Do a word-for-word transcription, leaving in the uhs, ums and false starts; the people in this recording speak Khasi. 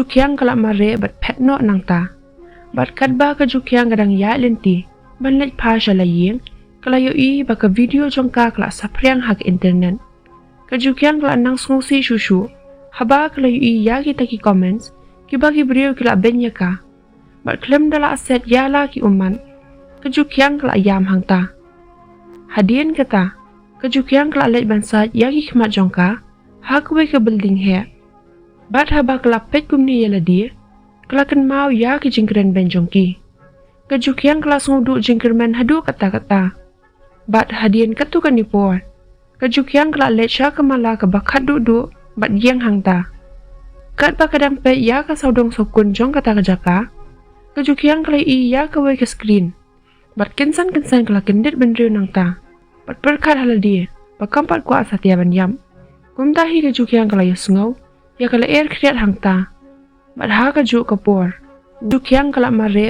Jukhiang ka la mareh bad phet noh nangta. Bad katba ka Jukhiang ka dang ïaid lynti ban leit phai sha la ïing, ka la ïohi ba ka video jong ka ka la saphriang ha ka internet. Ka Jukhiang ka la nang sngewsih shuh shuh haba ka la ïohi ïa kita ki comments kiba ki briew ki la beiñ ïa ka. Bad khlem da la set ïa la ki ummat, ka Jukhiang ka la ïam hangta. Hadien kata, ka Jukhiang ka la leit ban sait ïa ki khmat jong ka ha kawei ka building heh. Bad haba ka la peit kumne ïa lade, ka la kynmaw ïa ki jingkren beiñ jong ki. Ka Jukhiang ka la sngewduh jingkyrmen haduh katta katta. Bad hadien katto katne por, ka Jukhiang ka la leit sha ka mala kaba khatduh duh bad ïeng hangta. Katba ka dang peit ïa ka sawdong sawkun jong kata ka jaka, ka Jukhiang ka la ïohi ïa kawei ka screen. Bad kynsan kynsan ka la kyndit bynriew nangta bad pyrkhat ha lade ba kam pat kwah satia ban ïap. Kumta hi ka Jukhiang ka la ïohsngew ïa ka lyer khriat hangta. Bad ha kajuh ka por, Jukhiang ka la mareh